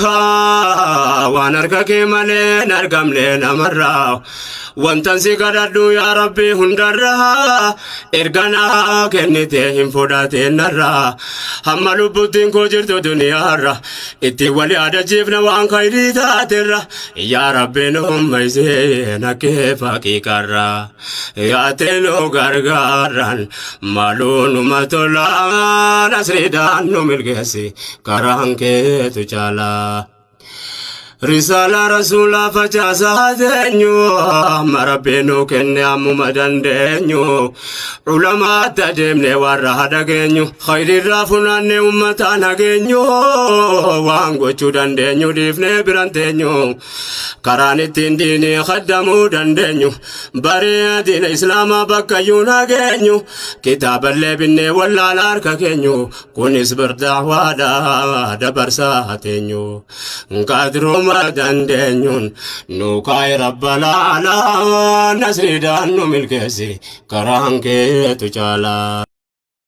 Waan harka kee malee hin argamne namarraa. Wantan si kadhadhu yaa Rabbi hundarraa. Erga naa kennite hin fudhatin narraa. Hamma lubbuttiin koo jirtu duniyaarra. Ittiin wal yaadachiifna waan khayrii taaterra. Yaa Rabbi nu ummaysee nakkee faqiiqarra. Yaatee nu gargaaran maluu numa tola. Nasriidhaan nu milkeessi karaan keetu caalaa. Risaalaa rasuulaa facaasaa teenyu amma rabbiin nu kenne ammuma dandeenyu ulamaatti adeemne warra hadhageenyu khayriirraa funaanne ummataan hageenyu waan gochuu dandeenyu dhiifnee biran teenyu karaan ittiin diinii khaddamuu dandeenyu baree diina islaamaa bakkayyuu nageenyu kitaaballee binnee wallaala harka keenyu Kunis bar da'waadha dabarsaa teenyu. Qadruma dandeenyuun nu kaa'e rabbal aalaa nasriidhaan nu milkeessi karaan keetu caalaa.